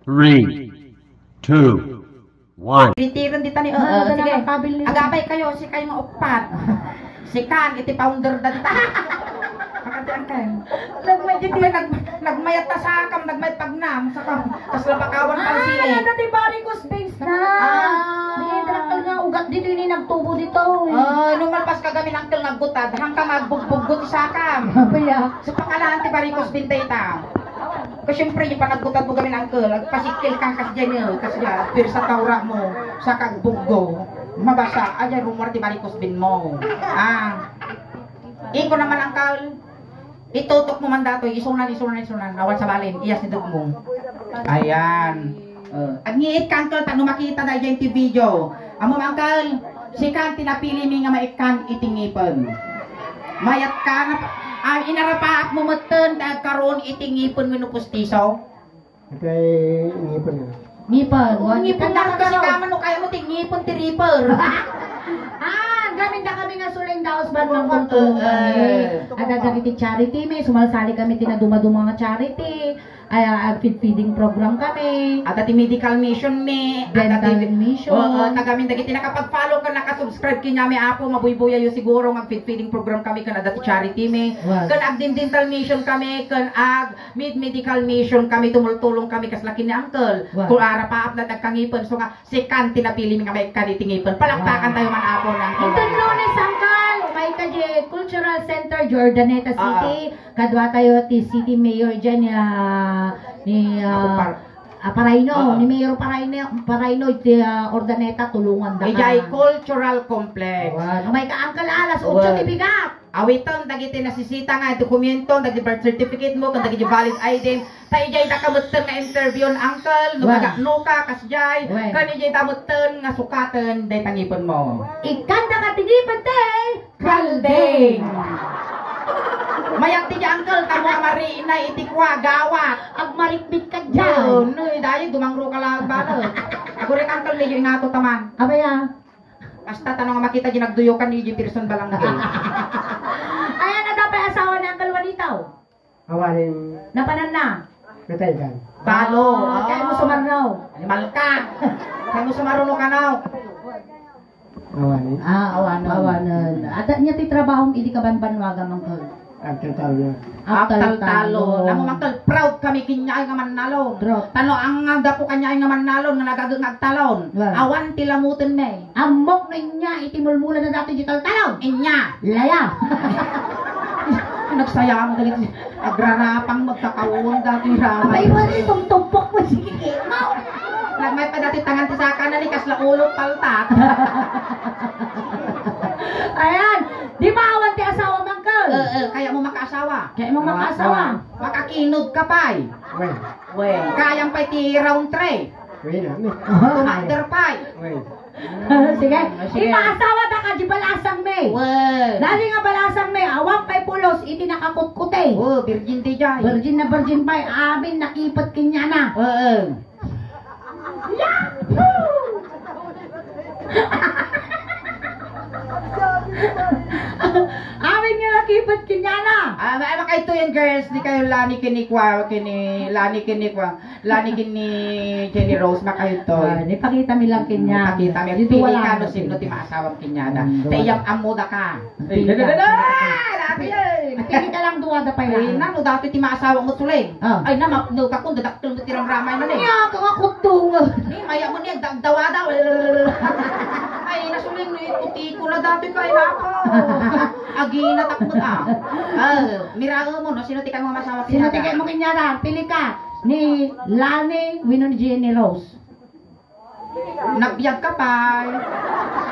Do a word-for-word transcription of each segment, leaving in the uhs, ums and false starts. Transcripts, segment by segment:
Three, two, one. Titiren dita ni, oo, sige. Agabay kayo, sikayo nga uppat. Sikan, iti founder da dita. Makatian kayo. Nagmayat, nag-, nagmayat ta sakam, nagmayat pagnam, sakam. Kasla pakawan. Ah, pansit. Ano ti varicose veins na? Ah. Di, dakkel nga ugat dito, ini nagtubo dito, eh. Ah, nung malpas ka gamin, uncle, naggutad, hangka magbugbuggo ti sakam. Abaya. So, pakalaan ti varicose vein dayta. Kasi siyempre, yung panaggutad mo gamin, uncle, agpasikil ka kasi dyan, eh, kasi dyan, pirsa taura mo, sa kagbuggo, mabasa, ayan, rumor ti varicose vein mo. Ah. Iko naman, uncle, itutok mo man datoy, isunan, isunan, isunan. Awan sa balin, iyas ni dugmo. Ayan. Uh, agngiit ka, uncle, ta no makita da idiay ti video. Amo, uncle, sikan ti napili mi nga maikkan iti ngipen. Mayat ka, nap-, ah, inarapaak mo metten ta agkaroon iti ngipen wenno pustiso. Itay ngipen na. Ngipen. Ngipen na kasi kaman no kaya mo ti ngipen ti reaper. Ah, gamin da kami nga suling daos ban mangkulto. Eh. Adda dagiti charity mi, sumalsali kami ti naduma-duma nga charity. Ay, ah, feed-, feeding program kami. Adda ti medical mission mi. Adda ti dental mission. Oo, ta gamin dagiti nakapag-follow ken nakasubscribe kaniami, Apo, mabuybuyayo siguro nga feed-, feeding program kami ken adda ti charity mi. Wow. Ken agden-dental mission kami ken ag Mid-medical mission kami, tumultulong kami kasla ken ni Uncle. Wow. Kung arapaap na dagka ngipen, so nga, sikan ti napili mi nga maikkan iti ngipen. Palakpakan tayo man, Apo, ni Uncle. Iton Lunes, Uncle, umay ka di Cultural Center, Jordaneta City. Kadua tayo ti City Mayor dyan, ah, ni, ah, Apo Par- ah, Paraino, ni Mayor Paraino, Paraino, iti, ah, Urdaneta, tulungan da ka. Ijay Cultural Complex. Wow. Umay ka, Uncle, alas otso ti bigat. Awitem dagiti nasisita nga dokumento, dagiti birth certificate mo, ken dagiti valid I D. Ta idiay daka metten nga interview-en, Uncle, no kagakno ka, kasdiay, ken idiay da metten nga sukaten dayta ngipen mo. Ikkanda ka ti ngipen ti Kalding. Mayat ti di, Uncle, ta mo amari na iti kua, gawak. Agmarikmik ka diay. No, no, idayo, dumangro ka lang, balo. Agurin, Uncle, medyo ingato taman. Abaya. Basta tano nga makita di nagduyokan ni Jefferson Balangke. Ayan, adda pay asawa ni Uncle Juanito. Awanen. Napanan na? Nataygan. Balo. Ah, kaya mo sumarno. Animal ka. Kaya mo sumaruno ka, no? Awanen. Ah, awanen. Awanen. Adda niya ti trabaho idi ka banbanwaga, Uncle. Agtaltalon. Agtaltalon. Agtaltalon. Amo, Uncle, proud kami kaniay nga mannalon. Proud. Tano ang dapo kaniay nga mannalon nga nagaga nga agtalon. Well. Awan ti lamutenmi. Ammok no inya iti mulmula na dati di taltalon. Inya. Laya. Nagsayang dagiti agrarapang magkakawon dati ramay. Abay, wala itong tumpok mo, sige, mo. Nagmay pa dati tangan ti sakana ni kasla ulo paltat. Ayan. Di maawan ti asawa, Uncle? Eh, eh, kaya mo makaasawa. Kaya mo makaasawa. Makakinod ka pay. Wen. Wen. Kayam pay ti round three. Wen, ano? Commander pay. Wen. Sige. Ah, sige. Ipaasawa da ka di balasang mi. Wen. Dali nga balasang mi, awan pay pulos iti nakakutkuti. Oh, virgin di jay. Virgin na virgin pay, amin nakipet kaniana. Oo. Amin nga nakipet kaniana. Ah, ma-, makayto yung girls, ni kayo Lani kini kwa, kini Lani kini kwa, Lani kini Jenny Rose, makayto. Ah, ipakita mi lang kanya. Ipakita mi. Dito wala. Pili ka no sino ti maasawang kaniana. Hmm, wala. Te, iyam ammo da ka. Pili ka. Ay, dati, eh. Pili ka lang duwa da pay lang. Ay, nano, dati ti maasawa mo, Tuleng. Ah. Ay, na, mapno ka kung dadakkel mo ti ramramay na, eh. Iya, kang akuttungan. Eh, maya mo niya, dagdawa daw. Ay, nasuling, eh, puti ko na dati kay nako. Agina takot, ah. Ah, mirae mo, no? Sino ti kay mo masawa? Sino ti kay mo kaniana? Pili ka. Ni Lani, wenno ni Jenny Rose. Nagbiag ka pay.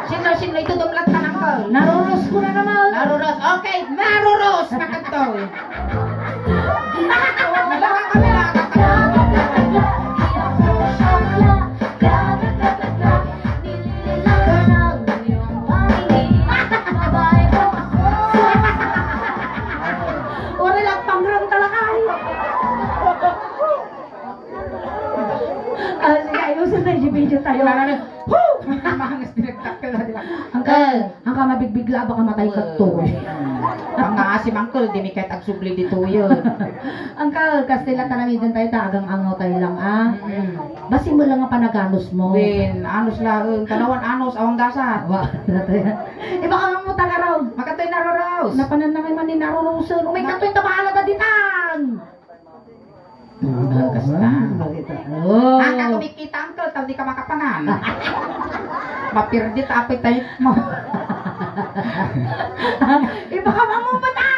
Sino, sino? Itudumlat ka na ko. Naruros ko na naman. Naruros. Okay, naruros. Makagto. Uri lang pangrong talaga. Ah, sige, ayusin na yung video tayo. Wala na. Woo! Mahangas dinagtak ka na, di ba? Uncle, uncle, mabigbigla, baka matay ka to. Pangngaasim, Uncle, dimi ket agsubli ditoyen. Uncle, kasta la ta aramiden tayo, ta agang-angaw tayo lang, a. Mm. Bassit met lang a panaganusmo. Wen, anus laeng, kanawan anus, awan gasat. Wa, datoy. Ibakam ammo ta ngarud. Makatoy Narorosen. Napanannangay man ni Narorosen. Umay, katoy ta bahala ta ditan. Tuna, kasta. Ang ka kumikita, Uncle, ta dika makapanan. Mapirdit apoy tayo mo. Ibakam ammo ta.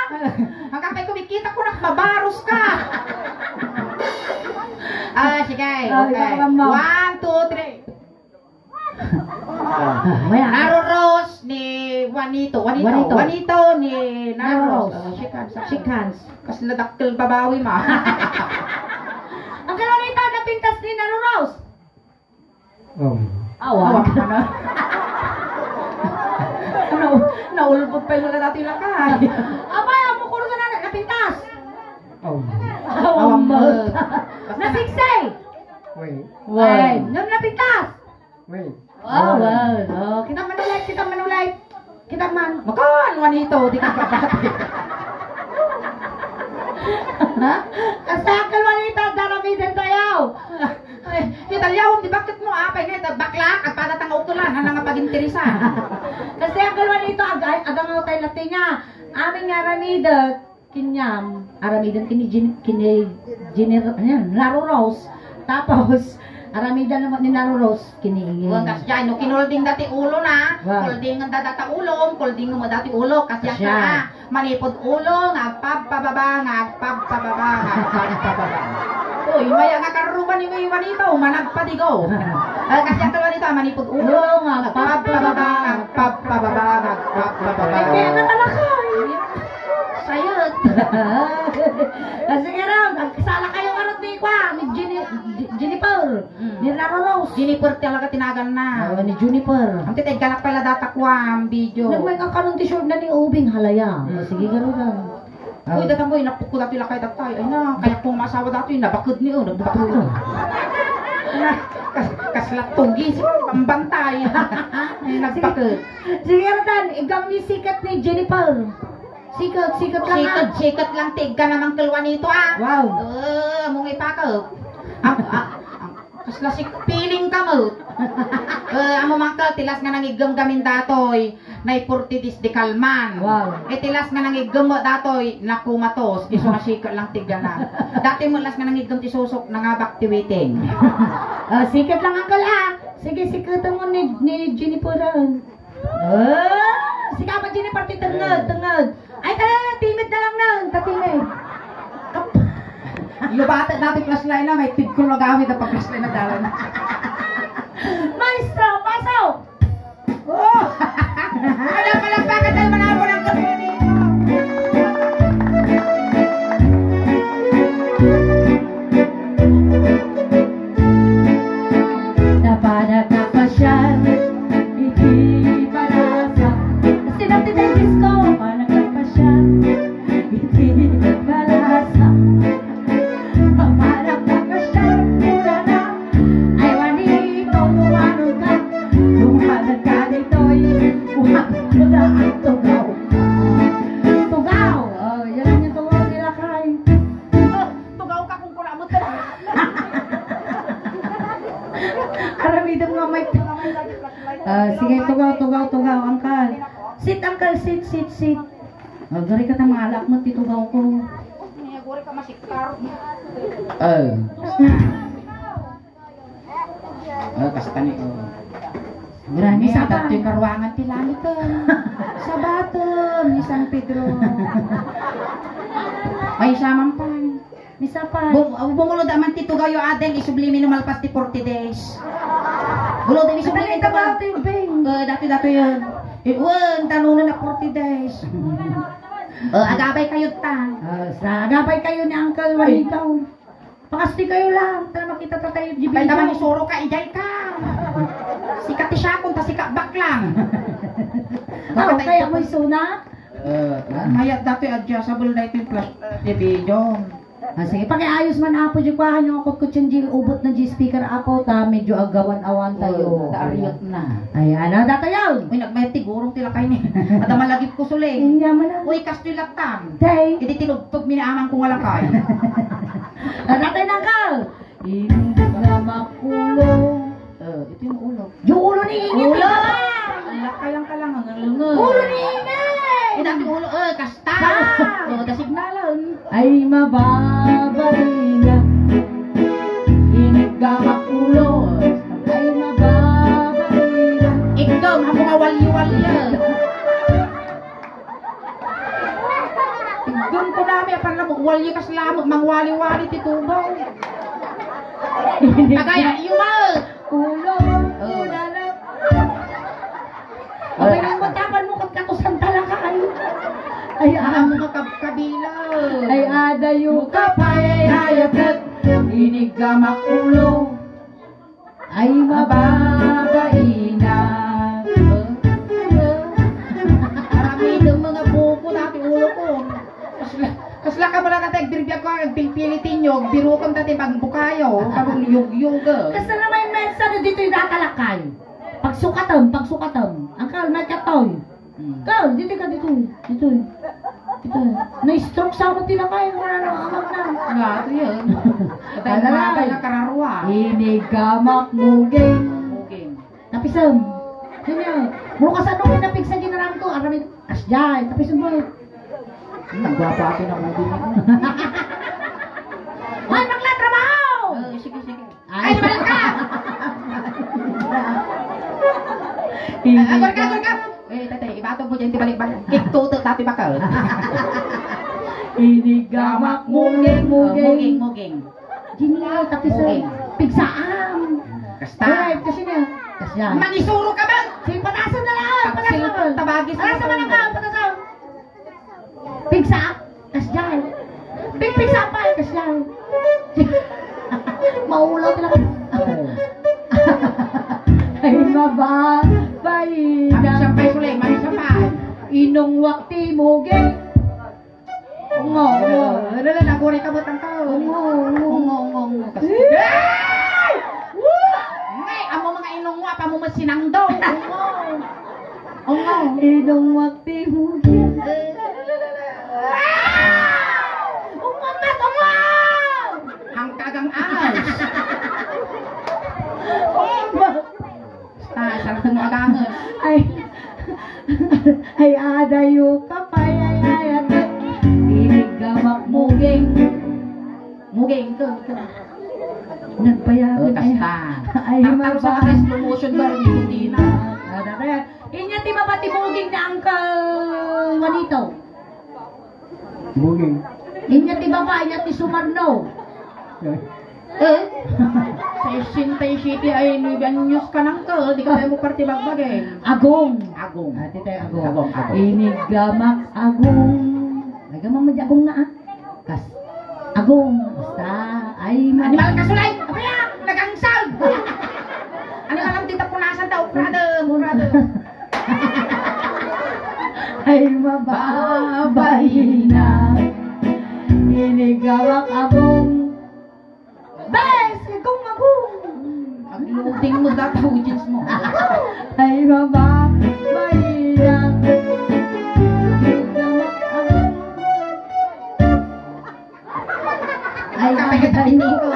Ang ka kumikita, kunak, mabaros ka. Ah, sige, okay. One, two, three. Ah, maya. Narorosen ni Juanito. Juanito. Juanito. Juanito ni Narorosen. Narorosen. Ah, shake hands. Shake hands. Kasla dakkel babawi, ma. Ang Juanito, napintas ni Narorosen. Um. Awan. Awan ka na. Ano, naulbod pa yung wala dati lakay. Abay, ang mukuro sa nana, napintas. Um. Awan mo. Nasiksay. Wait. Wait. Nung napintas. Wait. Oh, wow. Oh, kita man ulit, kita man ulit. Kita man. Makan, Juanito, di ka kapatid. Ha? Kasta, Uncle Juanito, daramidan tayo. Ay, kita yaw, di bakit mo, apay nga, ita, bakla, at para tang utulan, ano nga pag-interesan? Kasta, Uncle Juanito, ag-, agangaw tayo latinga. Amin nga aramidek, Kinyam, aramiden kini Jin-, kini Jin-, ayan, Narorosen. Tapos, aramiden naman ni Narorosen, kini Wan kas dyan, no, kinulding dati ulo na, Wow. kulding da data ulo, kulding mo dati ulo, kas dyan Kasya. ka, manipod ulo, nga agpabpababa, nga agpabpababa, nga agpabpababa. Uy, maya nga karuba ni Juanito, managpadigo. Ah, kas dyan ka Juanito, manipod ulo, nga agpabpababa, nga agpabpababa, nga agpabpababa. Ay, kaya na talaga, eh. Sayot. Ah, sige raw, nagsala kayo karot ni Kwan, ni Jenny-, J-, Jennifer. Mm. Ni Raro Rose. Jennifer talaga tinagan na. Oo, ni Juniper. Ang titay galak pala data Kwan, video. Nagmay nga kanon ti short na ni Ubing, halaya. Mm. O, sige, garo na. Uy, Ah. datang ko, inapok ko dati lakay datay. Ay na, kaya kong masawa dati, nabakod ni, oh, nabakod. Bakod. Na, kas-, kasla tugi, si pambantay. Ay, nagpakod. Sige, Rodan, igam ni sikat ni Jennifer. Sikat, sikat lang, Sikat, ah. sikat lang, tigga naman kalwa nito, ah. Wow. Eh, mong ipakod. Ang, ah, ang, kasla si feeling ka mo. Eh, amo man ka, tilas nga nangigam gamin datoy. Nay forty days di kalman. Wow. Iti las nga nangiggem mo datoy, nakumatos. Isu nga sikat lang ti gana. Dati mo las nga nangiggem ti susok, nangabak ti waiting. Ah, sikat lang, Uncle, ah. Sige, siketan mo ni, ni Jennifer, ah. Ah, sige, Ama Jennifer, ti tenged, tenged. Ay, tara, timid na lang na, tatimid. Kap- Lubata dati flashlight na, may tigkul agawid ang pag-flashlight na dalan. Maestro, pasok! Oh! Ay, palakpakan tayo, manalo ng kapatid. Napanak a pasyal iti Balasa. Kasi dati tayo disco, panak a pasyal iti Balasa. Papanak a pasyal, mura na. Ay, wani, ito, tumano ka. Lumagan ka dito, eh. Umaga, tugaw ka. Tugaw! Oh, yan ang tugaw nila, Kay. Oh, tugaw ka kung kula mo to. Aramidem nga may Ah, sige, tugaw, tugaw, tugaw, Uncle. Sit, Uncle, sit, sit, sit. Oh, gari ka ta maalak mo, ti tugaw ko. Ay, guri ka masikar. Oh. Oh, kasta ni, oh. Gurani, Ni sa sabat. Ti karuangan ti langit, eh. Sabaton ni San Pedro. Ay, siya man pa. Ni sabat. Bum-, bumulod man ti tugaw yo, adeng, isubli mi no malpas ti forty days. Bulod mi isubli mi Ano tugaw. Ito, Bing? Eh, dati, dati yun. Eh, wen, tanunan na forty days. Eh, agabay kayo ta. Ah, sa agabay kayo ni Uncle Juanito. Pakasti kayo lang. Tara, makita ta tayo, G B. Kaya naman isuro ka, ijay ka. Sikat ti siya, kung ta sikat baklang. Tao, Bakit kaya ito mo isuna? Eh, mayat dati adjustable na ito yung plus T V, John. Ah, sige, pakiayos man, Apo, di kuahan yung kutkutsin di ubot na di speaker, Apo, ta medyo agawan-awan tayo. Oo, ta ariak na. Ayan, ah, datayan. Uy, nagmayat ti gurong ti lakay ni. Ada malagip ko, Sule. Hindi man, ah. Uy, kastoy lattang. Day. Iti tinugtog mi ni amang ko nga lakay. Ah, datay na ka. Iniggamak ulo. Eh, ito yung ulo. Yung ulo ni Inay. Ulo! Ang lakay ang kalangan, ang lungo. Ulo ni Inay! Eh, dati ulo, eh, kasta. Sa? Oh, da signalan. Ay, mababaina. Iniggamak ulo. Ay, mababaina. Ikaw, mga wali-wali, ah. Igdon ko nami, apan lang, wali kas lamo, mangwali-wali ti tubaw. Tagay, ayuma! Ulo, oh. Ulo na. Ay, ang matapan mo, kagkatusan talaga, ay. Ay, ah. Ang mga kabkabila. Ay, adayo ka, pay, ay, ayatek. Iniggamak ulo. Ay, mababaina. Aramidem nga buko dati ulo ko. Kasla, kasla ka pala na tagbirbiyag ko, ang pilpili tinyo, birukam dati pagbukayo, kabang yugyug. Kasla naman mensa na dito'y natalakay. Pagsukatem, pagsukatem. Ang kalma katoy. Hmm. Ka, dito ka, dito. Dito. Dito. Na-stroke sa ako, tila kayo, ano, amak na. Nga, ito yan. Patay Ano na, lang? Patay na kararwa. Iniggamak muging. Muging. Napisem. Yun yun. Muro ka sa nung napigsa ginaram ko, aramid, asjay, napisem mo. Hmm, ang gwapo atin ang muging. Hoy, bakla, trabaho! Oh, sige, sige. Ay, balik ka! Agor ka, agor ka! Eh, tatay, ibatog mo dyan, di balik-balik. Kiktuto, tapi bakal. Iniggamak, muging, muging. Muging, muging. Gini, tapi sa Muging. Pigsaam. Kasta. Alright, kasi na. Kasi yan. Mangisuro ka ba? Sige, patasan na lang, patasan na lang. Pagsilpot, tabagis na Patasan na lang, patasan. Pigsa, kasjay. Pig, pigsa pa, kasjay. Maulaw talaga. Ay, mababaina. Mami sampay, Sule, mami sampay. Inungwak ti muging. Ungo, ungo. Ano na, naguri ka, butang ka. Ungo, ungo. Ungo, ungo, ungo. Kasi, Ay! Woo! Ngay, amo mga inungwak, amo masinangdo. Ungo. Ungo. Inungwak ti muging. Umamat, umaw! Hangkagang angas. Umamat. Basta, sarong agangas. Ay. Ay, adayo ka pay, ay, ay, ay. Iniggamak muging. Muging, ito, ito. Nagpayagan, Oh, ay. Kasta. Ay, Tartar sa maba- akin, slow motion ba? Hindi na. Ada kaya, Inya ti baba ti buging ni Uncle Juanito. Buging. Inya ti baba, inya ti sumarno. Eh? Sesenta y siete ay nuebe anyos ka nang ka, di ka tayo mo parte bagbagay. Agong. Agong. Ah, ti tayo agong. Agong, agong. Iniggamak agong. Ay, gamang mo di agong na, ah. Kas. Agong, basta, ay, ma- Animal ka, Sulay! Abaya! Nagangsag! Animal ang tita punasan daw, brother, brother. Ay, mababaina. Inigawak agong. Bes, agong, agong. Agloading mo data audience mo. Ay, mababaina. Inigawak agong. Ay, kapay ka tabi nito.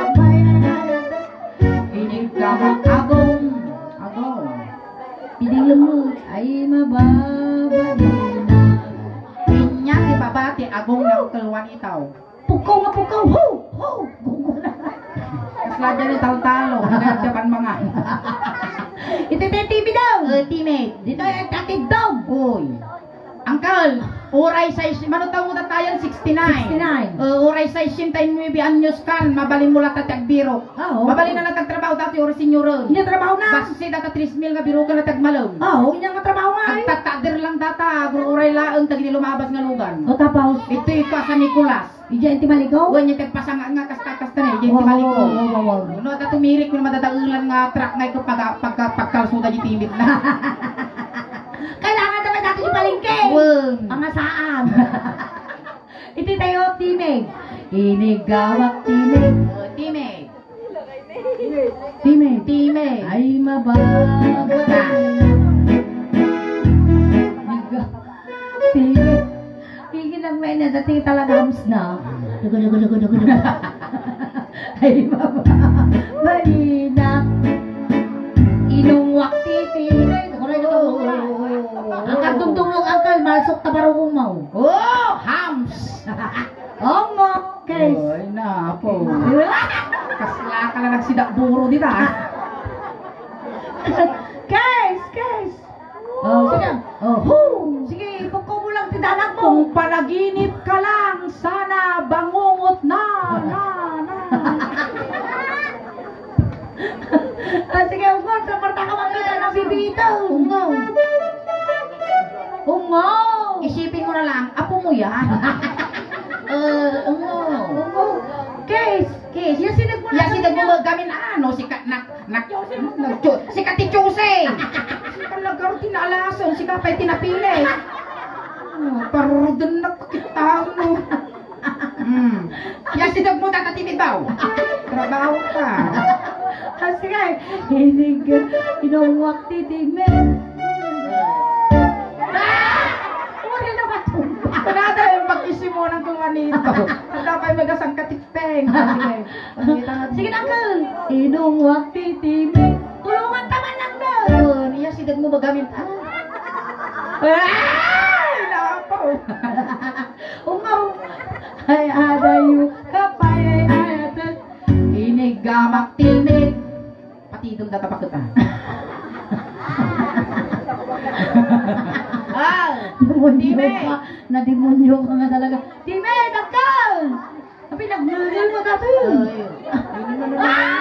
Inigawak agong. Agong. Pidilem mo. Ay, mababaina. Inya ti baba ti agong ni Uncle Juanito. Pukaw nga pukaw. Ho! Ho! Gugula. Kasla dyan yung talo-talo. Kaya Japan mga. Ito, ito, T V daw. Eh, teammate. Dito, eh, tatid daw. Uy. Uncle, uray sais, mano taon mo tatayan? Sixty-nine. Sixty-nine. Eh, uray sesenta y nueve anyos kan, mabalin mo latta ti agbiro. Ah, oo. Mabalin na latta agtrabaho dati, uray senioren. Hindi trabaho na. Basta data tres mil nga biro ka na tagmalem. Ah, oo, inya nga trabaho nga, eh. Agtatader lang data, agruray laeng, tagidi lumabas nga lugan. O, tapos? Ito, ito, San Nicolas. Ija iti maligaw? Wen, yung tagpasanga nga kasta-kasta na, ija iti Wow, maligaw. Wow, wow, wow. No, ta tumirik, yung madadaelan nga truck nga ikaw pagka-, pagka-, pagkalsuda di timit na. Kailangan naman natin yung palengke. Wen. Pangasaan. Iti tayo, timig. Inigawak timig. Oh, timig. Timig. Timig. Ay, mababa. Timig. Timig. Tingin lang may na, dati talaga hams na. Lugo, lugo, lugo, lugo, lugo. Ay, mababa. Balina. Inungwak titi. Ang katungtungog, angkal, malsok ta baro umaw. Oh, hams. Ongo, Kes. Ay, napo. Kasla ka na nagsidakburo dita. Kes, Kes. Oh, sige. Oh, hu. Sige, ipuko mo lang ti danak mo. Kung panaginip ka lang, sana bangungot na, na, na. Ah, sige, Ungo, sa kwarta ka magkita ng bibito. Ungo. Ungo. Isipin mo na lang, apo mo yan. Eh, Ungo. Ungo. Kes. Kes. Yasideg mo na. Yasideg mo kanya. Gamin, ano, si ka, nak, nak, nak, si Kati Chuse. Si Kalagaro tinaalason, si Kapay tinapili. Oh, paruden na pakita mo. Hmm. Yasideg mo, Tata Timid, baw. Trabaho ka. Ah, sige. Inig, inungwak ti timid. Ah! Uri na matumba. Kunada yung pag-isi mo ng kulwa nito. Ang dapat magasang katipeng. Sige. Sige na, Uncle. Inungwak ti timid. Tulungan ta man lang doon. Iya, sideg mo bagamin. Ah. Ay, napaw. Ungo. Ay, adayo, kapay, ay, ay, atat. Inig, gamak, timig. Pati idem data paket, ah. Ah, demonyo ka. Nademonyo ka nga talaga. Timig, dakkel! Abi, nagnulil mo dati. Ay.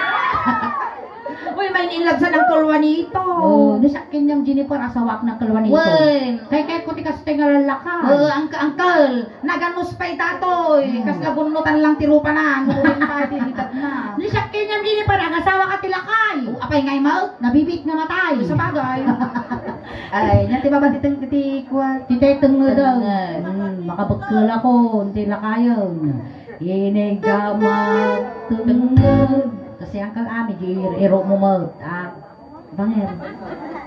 Uy, may niinlagsan ng kulwa nito. Oh, di sa kanyang Jennifer, asawak ng kulwa nito. Wen. Kay, kay ko ti kastoy nga lalaka. Oh, ang, angkal, naganus pa itatoy. Hmm. Kasla bunnutan lang ti rupa na, ang uling pa ti edad na. Di sa kanyang Jennifer, ang asawa ka ti lakay. Oh, apay nga imaw? Nabibit nga matay. Sa bagay. Ay, nya ti baba ti teng-, ti kuwan. Ti tetenged. Tenged. Hmm, makabekkel ako, ti lakayen. Inigamat tenged. Kasi angkal ami, di ir-, iro mo met. Ah, banger.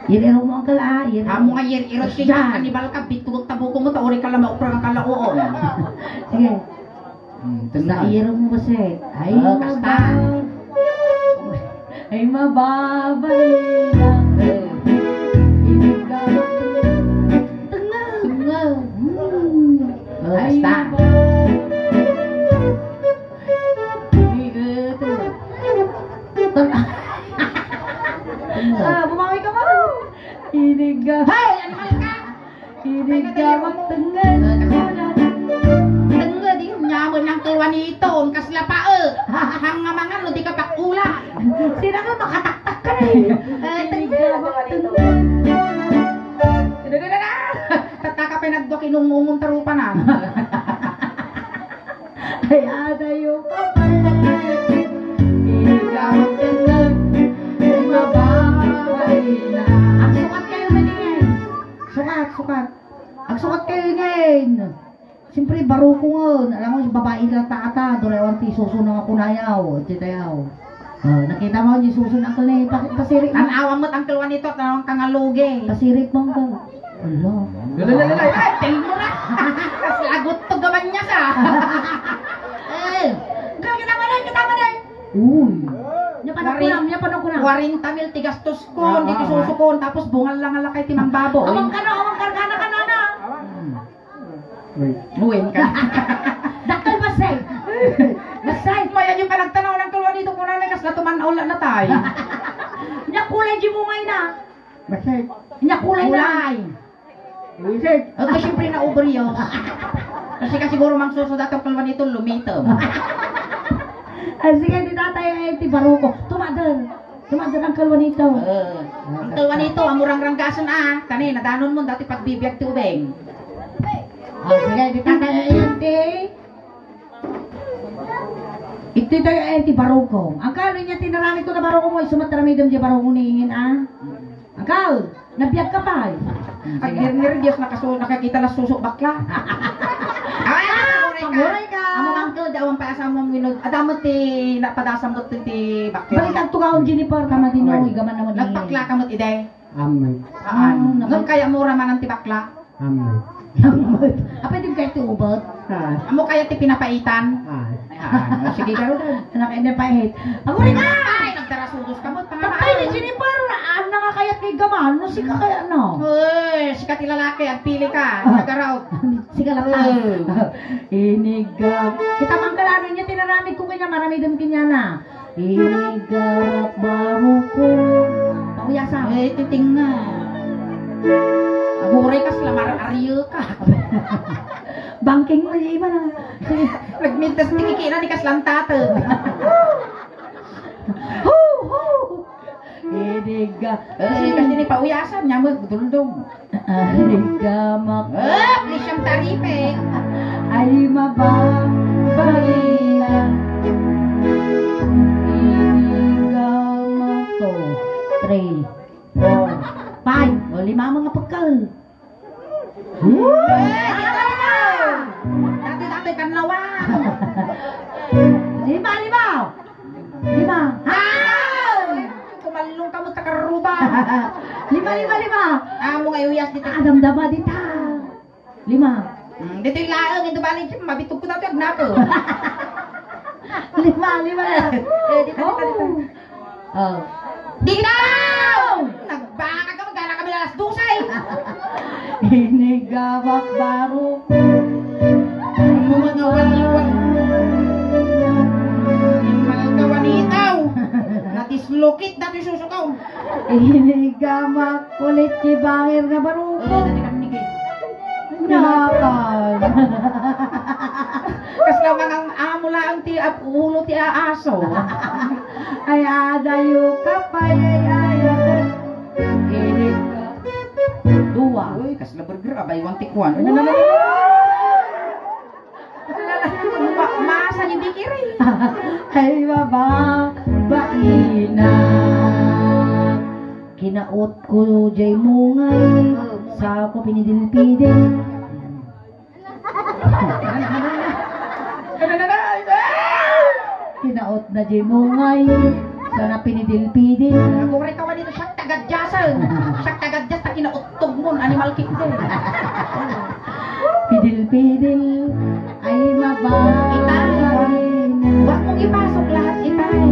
Ir-iro mo angkal, ah, ir-iro. Amo nga ir-iro ti kanibal ka, bitugak tabuko mo, ta uri ka lang maupra ng kalaoon. Sige. Hmm, basta tenged. Iro mo kasi. Ay, oh, basta. Mababa. Ay, mababa lang. Eh. Inigamat tenged. Tenged. Hmm. Oh, ay, basta. Ah, bumawi ka, Ma'am. Iniga. Hoy! Animal ka! Iniga, magtenged. Tenged, di nyaman ang tuwa nito. Ang kasla pa, eh. Hangamangan, no, di ka pakula. Sino ka makataktak ka na, eh? Eh, tenged. Iniga, magtenged. Dada, dada, dada. Tataka pa yung nagduwa, kinungungun tarupa na. Ay, adayo ka pala. Ikaw ang ganda. Ay, mababay na. Agsukat kayo, maningan. Sukat, sukat. Agsukat kayo, ngayon. Siyempre, baro ko ngayon. Alam mo, si babae lang taata. Doon ti susunod ako na yaw. Iti tayaw. Oh, nakita mo, di susunod ako na, eh. Pa-, pasirit mo. Tan-awan mo, ang tuwa nito, tan-awan ka nga lugi. Pasirit mo, angkal. Ala. Lala, lala, lala. Ay, tingin mo na. Kas lagot to gaman niya sa. Eh. Angkal, kita mo na, kita mo na. Uy. Nya, paano ko lang, nya, paano ko lang. Kwarenta mil ti gastos ko, ah, di ti susu ko, tapos bungal lang ala kay ti mangbabo, eh. Awang ka na, awang ka na, ka na, na. Hmm. Uy. Uwin ka. Dakkel, basay. Basay. Mayan yung panagtanaw ng kulwa dito, kuna na, kas natuman, aula na tayo. Nya kulay di mo ngayon, ah. Basay. Nya kulay na. Kulay. Basay. Ito, siyempre, na ubrios. Kasi ka siguro mangsusuda tong kulwa nito, lumitom. Ah, sige, ti tatay, eh, ti baruko. Tumader. Tumader ang kulwa nito. Eh, ang kulwa nito, amo rangranggasen, ah. Kani, nadanon mo, dati pagbibiag ti ubeng. Ah, sige, ti tatay, eh, ti. Iti tayo, eh, ti baruko. Ang kano niya, tinaramid ko na baruko mo, isumat ramidem di baruko ni Ingin, ah. Angkal, nabiag ka pa, eh. Agnirngir, Diyos, nakasu-, nakakita na suso bakla. Ay, amuray ka. Amuray ka. Amo, angkal, daw Pay-asam mo, Minod. Adda met ti napadasam ket ti bakla. Balikan to kaon, Jennifer, tama din, no? Ay. Igaman naman ni Nagbaklaka met idi. Amen. Haan. Ah, Ngem naka- kayatmo ramanan ti bakla? Amen. Apay, di kayat ti ubet? Ah. Ammo kayat ti pinapaitan? Ah. Ay, haan. O, sige, garud. Anak, hindi pait. Aguray ka! Ay, nagdarasudos ka met, Patay ni Jennifer! Anna nga kayat nga igaman, no sika kayat, no? Uy, sika ti lalaki, agpili ka. Ah. Nagaraw. Sika lang. Eh. Iniga. Kita man kalano niya, tinaramid ko kanya, maramidem kanya na. Iniga, baroko. Pauyasa. Eh, titingna. Aguray kas lamar aryo ka. Bangking mo, di ba na? Nagmintas ti kikina ni kas lantatag. Hu, hu! Idiga. Eh, kasi ni pauyasan, niya mo, duldong. Idiga, mak- Ah, please, siyang taripe. Ay, mababali na. Idiga, mak- Two, three, four, five. O, lima mga pagkal. Dati-dati kanlawan. Lima, lima. Lima. Ah! Kumallong ka mo, takaruba. Lima, lima, lima. Amo nga iuyas dito. Adamdama dita. Lima. Hmm, dito yung laeng, ito balik, mabitog ko na ito, agnako. Lima, lima na. Eh, dito, dito, dito. Oh. Oh. Dito! Nagbaka ka, magkala kami alas dose. Inigabak baro. Ang mga waliwan. Ang mga kawanitaw. Natislukit na ti susukaw. Inigamak kulit ti bangir nga baruko. Eh, dati kami ni Gay. Nakal. Kasla man ang amo laeng ti ap-, ulo ti aaso. Ay, adayo ka pay, ay, ay, ay. Init ka. Dua. Uy, kasla burger, abay, one take one. Wow! Ma-, masa ni Bikiri. Ay, baba, baina. Kinaot ko jay mungay. Oh, mungay. Sa ako pinidil-pidil. Kinaot na jay mungay. Sana pinidil-pidil. Aguray ka wani, siak ti agadyasen. Siak ti agadyasen, ta kinaot Tugmon, animal kingdom. Pidil-pidil, ay mabait. Itay, wa mong ipasok lahat, itay.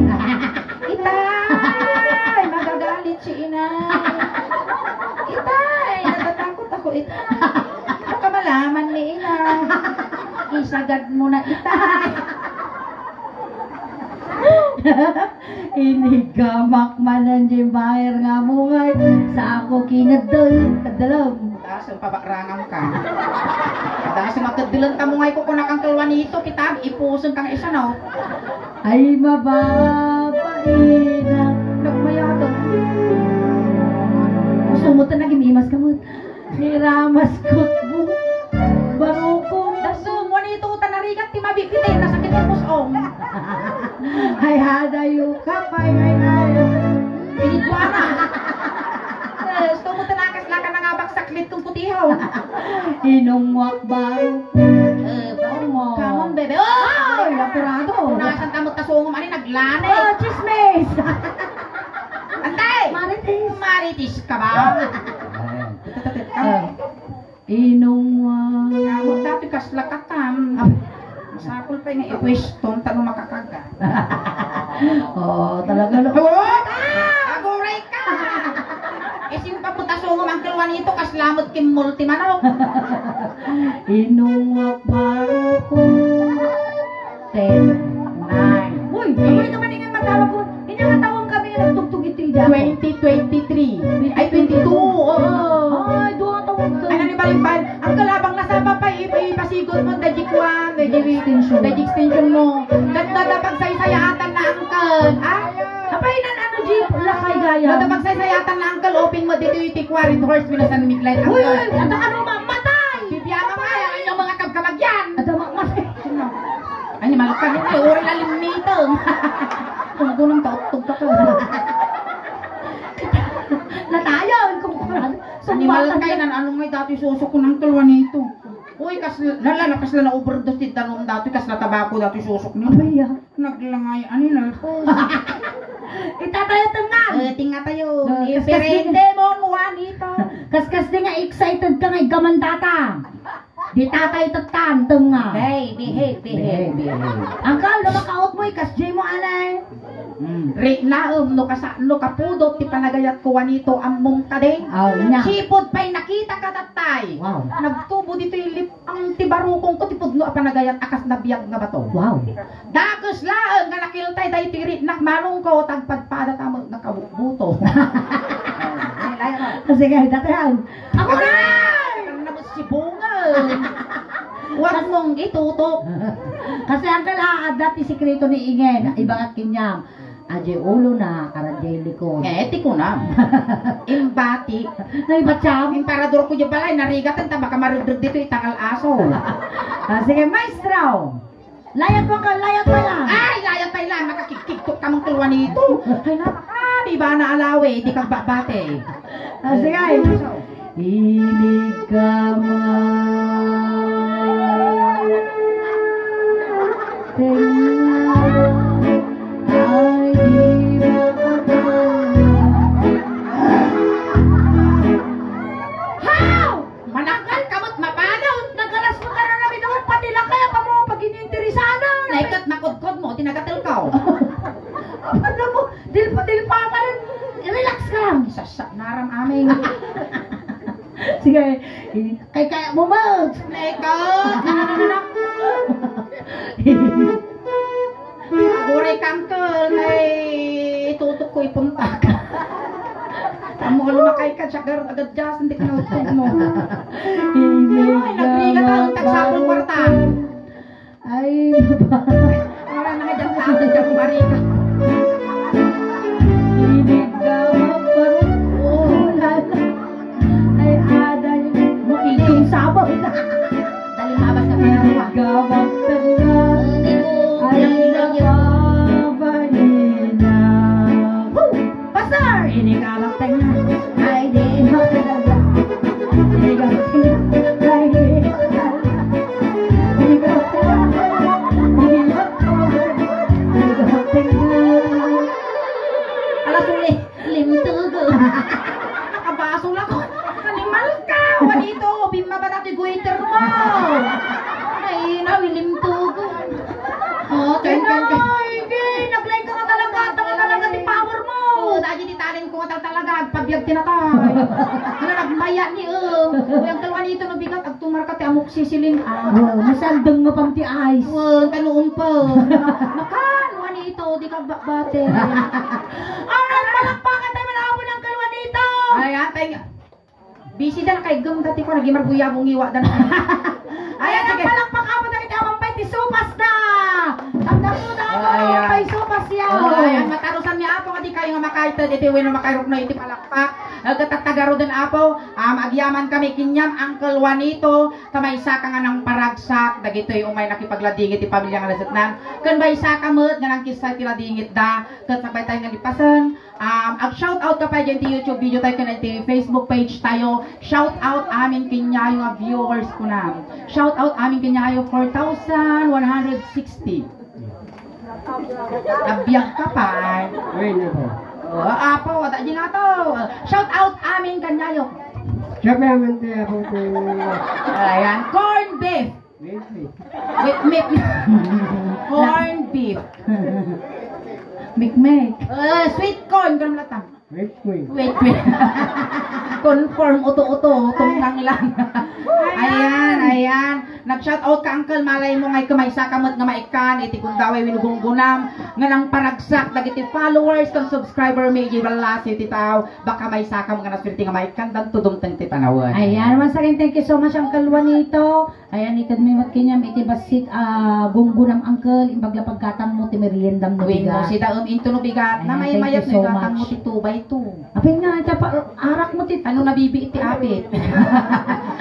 Itay, magagalit si inay. Itay, natatakot ako, itay. Baka malaman ni inay. Isagad mo na, itay. Inigamak manen jay bangir nga mungay, sa ako kinadal, kadalem. Taas ang pabakrangam ka. Taas ang makadalem ta mungay ko, kunak ang kalwanito, kita, ipusen kang isa, no? Ay, mababaina. Nagmayatang. Gusto mo ta nagimimas ka mo. Niramas kutbo. Baruko. Dasum, wani ito, ta narigat ti mabibiti, nasakit ti pusom. Ay, hadayo ka, pay, ay, ay. Pinigwana. Eh, gusto mo tanakas na ka na nga baksak litong putihaw. Inungwak baruko. Eh, baruko. Come on, baby. Oh! Ay, apurado. Punasan ta mo tasungom, ani, naglani. Oh, chismis! Antay! Marites. Marites ka ba? Ah. Inungwa. Amo dati kasla katam. Ah. Masapul pa nga ipwiston ta no makakaga. Oo, talaga, no? Oo! Aguray ka! Eh, sino pa puta sungo mang kalwan ito, kasla met kimmol ti manok. Inungwa, baruko. Ten, nine, uy, eight. Aguray ka man, ingan matawag ko. Inya nga tawag kami nga nagtugtog iti ida. Twenty twenty-three. Ay, twenty-two, oo. Ay, duha tawag ka. Ano ni Balimbal? Ang kalabang nasaba pa, i-, ipasigot mo, dayjay kuan, dayjay extension. Dayjay extension mo. Ganda na pagsaysayatan na, uncle. Ah? Apay nan ano, jeep, lakay gaya. Ganda pagsaysayatan na, uncle, open mo dito yung Tiquarit Horse, San Miguel, uy, uncle. Uy, ata ano, mamatay! Bibiyama nga, yung mga kabkamagyan. Ata mamatay. Animal ka, hindi. Uri na limnitong. Kung gunang tautog ka to. Natayan, kumukuran. Animal ka, yan. Ano nga dati suso ko ng kalwa nito? Ay, kas-, lala, na kasla na-overdose ti danum datoy, kasla tabako datoy susok niya. Abay, ah. Naglangay, ano yun, alpos? Itatayo tengnga. Eh, tengnga tayo. No, kaskas di Iperende mo, Juanito. Kaskas di nga excited ka nga iggaman data. Di tatay tattan, tengnga. Hey, behave, behave. Behave, behave. Angkal, no makaot mo, ikas J mo, anay. Mm. Riknaem, no kasa-, no kapudot ti panagayat ko, Juanito, ammom kadi? Aw, nya. Sipud pay nakita ka, tatay. Wow. Nagtubo ditoy lip-, ang ti barukong ko, ti pudno a panagayat a kas nabiag nga bato. Wow. Dakes laeng nga nakiltay daytoy riknak, malungko, tagpadpada ta met nga kabukbuto. Ay, layo na. Sige, datayan. Ako na! Ang nabot si Bunga. Huwag mong itutok. Kasi, angkal, ah, adda ti sikreto ni Ingen. Ibagat kaniam. Adiay ulo na, arat diay likod. Eh, ti kunam. Imbati. Naibatsam? Imparador ko diay balay, narigat ta baka marudrug ditoy itangal aso. Ah, sige, maestro. Layat mo ka, layat mo lang. Ay, layat pay lang, makakigkigtok ka man, Angkel Juanito. Ay, napaka, di ba na alawe, di ka babate. Ah, sige. Inig ka man. Tenga. Ay, di makakaya. How? Manakal ka met mapanaw. Nagalas mo ka na namin doon, pati lakay, apa mo pag-ininteresanan. Naikat na kudkod mo, tinagatel ka, oh. Apa na mo? Dilpa-dilpa ka rin. Relax ka lang. Sasa, naram amin. Sige. Kay kaya mo, Mags. Naikat. Aguray ka, Angkel, ay itutok ko ipuntak. Tamo ka lumakay ka, tsaka agad dyan, hindi ka nautok mo. Ay, nagrigat ang tagsapul kwarta. Ay, baba. Wala na ka dyan, tao na dyan, marika. Inig ka magparong. Oo, lala. Ay, aday, makitong sabaw na. Dali, mabas ka pa. Gabag tanda. Ay, nakabalina. Woo! Pastor! Ini gabag tanda. Ay, di, makatanda. Ini gabag tanda. Ay, di, makatanda. Ini gabag tanda. Ini gabag tanda. Ini gabag tanda. Alas ulit. Limtugo. Nakabaso lang ko. Animal ka! Juanito, bimaba na ti goiter mo. Ay, nawi, limtugo. Oh, ten, ten, ten. Ay, di, naglain ka nga talaga. Tama talaga ti power mo. Oh, dadi ti talent ko nga tal-, talaga. Agpabiag ti natay. Ano, nagmaya ni, oh. Uy, Angkel Juanito, no bigat, agtumar ka ti amok sisiling. Ah. Oh, masandeng nga pang ti ice. Oh, kano umpa. Makan, Juanito, di ka ba-, bate. Alright, palakpakan tayo, mga apo ng Kalwanito. Ay, atay nga. Busy da, nakaigem dati ko, naging marguyabong iwa da na. Ayan, ayan, sige. Palakpak apo na kita, awan pa'y ti sopas da. Tanda po na ako, ayan, awan pa'y sopas yan. Oh, ayan, matarusan ni apo, nga di kayo nga makaited, iti wino makairok na iti palakpak. Nagkatattagaro din apo, um, agyaman kami kinyam, Uncle Juanito, kamaysa ka nga nang paragsak, dagitoy umay nakipagladingit ti pamilya nga nasetnan. Ken maysa ka met nga nang kissa ti ladingit da, ket sakbay tayo nga lipasen, Um, ag-shout out ka pay diay ti YouTube video tayo ken ti Facebook page tayo. Shout out amin kenyayo nga viewers kuna. Shout out amin kenyayo four thousand one hundred sixty. Agbiag ka pay. Ay, nako. Oh, apo, wala di nga to. Shout out amin kenyayo. Siyempre, amin ti apo ko. Ayan, corn beef. Wait, wait. Wait, wait. Corn beef. Mikmek. Ah, sweet corn, ganun lang. Wait, wait. Wait, wait. Confirm, uto-uto, tunggang lang. Ayan, ayan. Nag-shout out ka, Uncle. Malay mo nga ikaw maysa ka met nga maikkan iti gundaway wenno gunggunam nga nang paragsak dagiti followers ken subscriber mi iti ballasi ti tao. Baka maysa ka met nga naswerte nga maikkan, danto dumteng ti panawen. Ayan, once again, thank you so much, Uncle Juanito. Ayan, ited mi met kenyam iti bassit a gunggunam, Uncle, imbag la paggatang mo ti meriendam no bigat. Wenno sida, um, into no bigat. Ayan, na may thank mayat you so much. No igatang mo ti two by two. Apay nga, ita pa, arak mo ti ano, nabibi iti apit.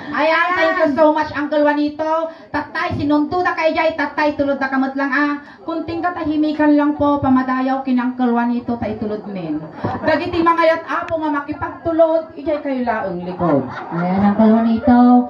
Ayan, thank you so much, Uncle Juanito. Tattay, sinunto da kay jay, tattay, tulod da ka met lang, ah. Kunting katahimikan lang po, pamadayaw ken Uncle Juanito ta itulod men. Dagiti mangayat apo nga makipagtulod, ijay kayo laeng likod. Ayan, Uncle Juanito.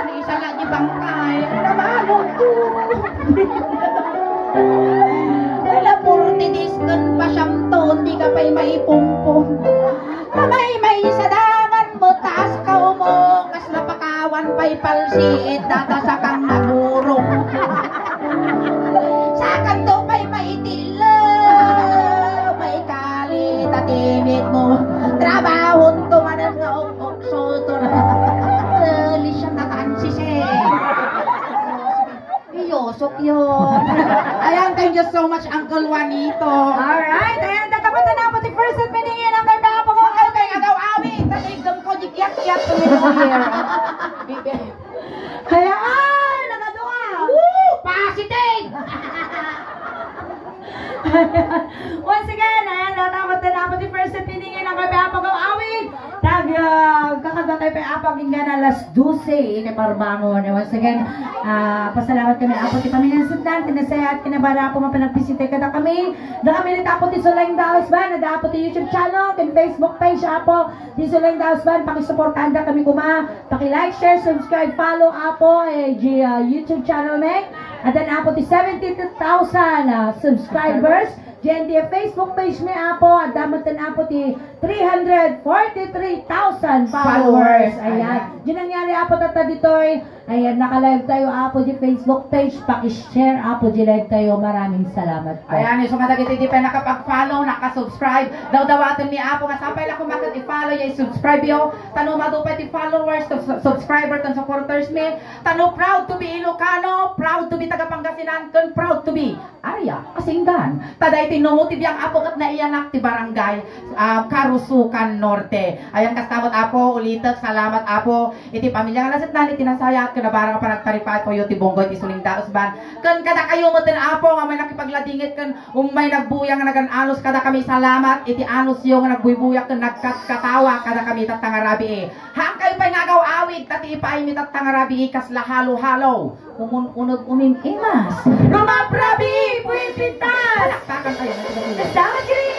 Ni isa nga di bangkay. Ano naman, ko? Wala, forty days kan pasyam taon, di ka pa'y maipumpon. Kamay may sadangan mo, taas ka umo, kas napakawan pa'y palsiit, data sa kang nagurong. Sakan to pa'y maitila, maikali, tatimit mo. Trabahon to manan nga uk-ukso to. Lisya na kaan sisi. Iyosok yun. Ayan, thank you so much, Uncle Juanito. Alright, ayan, tataputan na po ti first set meeting yan ang kay Papa ko. Ay, kay Agaw Awit, tatigam ko, di kiyat-kiyat ko ni Lawyer. Bibi. Kaya, ay, nakadua. Woo! Positive! Once again, ayan, tataputan na po ti first set meeting yan ang kay Papa ko. Awit, Tag, ah, kakadua tayo pay Apo agingga alas dose iti parbangon. And once again, ah, pasalamat kami, Apo, ti pamilya Sutnan, ti nasayaat, ti nabara, Apo, nga panagbisita kadakami. Dakami iti Apo ti Suleng Daos Band, adda, Apo, ti YouTube channel, ti Facebook page, Apo, ti Suleng Daos Band, pakisuportahan dakami koma, paki-like, share, subscribe, follow, Apo, eh, di, ah, YouTube channel mi. Adda, Apo, ti seventy-two thousand, ah, subscribers. Diay ti Facebook page mi, Apo, adda met, Apo, ti three hundred forty-three thousand followers. Followers. Ayan. Ayan. Diay nangyari, Apo, tatta ditoy. Ayan, naka-live tayo, Apo, di Facebook page. Paki-share, Apo, di live tayo. Maraming salamat po. Ayan, isu nga dagiti di pay nakapag-follow, naka-subscribe. Dawdawaten mi, Apo, nga sapay la koma ket i-follow yo, i-subscribe yo. Tano madu pay ti followers, sub-, subscriber, ken supporters mi. Tano proud to be Ilocano, proud to be taga Pangasinan, ken proud to be Area, Asingan. Ta daytoy numo ti biag, Apo, ket naiyanak ti barangay, ah, Karusukan Norte. Ayan, kasta met, Apo, ulitek, salamat, Apo, iti pamilya nga nasitnan iti nasayaat ken nabara nga panagtaripaay, Puyo ti Bunggoy, ti Suleng Daos Band. Ken kadakayo metten, Apo, nga may nakipagladingit ken ummay nagbuya nga nagan-anus kadakami, salamat iti anusyo nga nagbuybuyak ken nagkatkatawa kadakami tatta nga rabii. Haankayo pay nga agaw-awid, ta ti ipaaymi tatta nga rabii kasla halo-halo. Umun-uneg umim-imas. Rumabrabii, puwit pintas! Palakpakan tayo. Kasama diri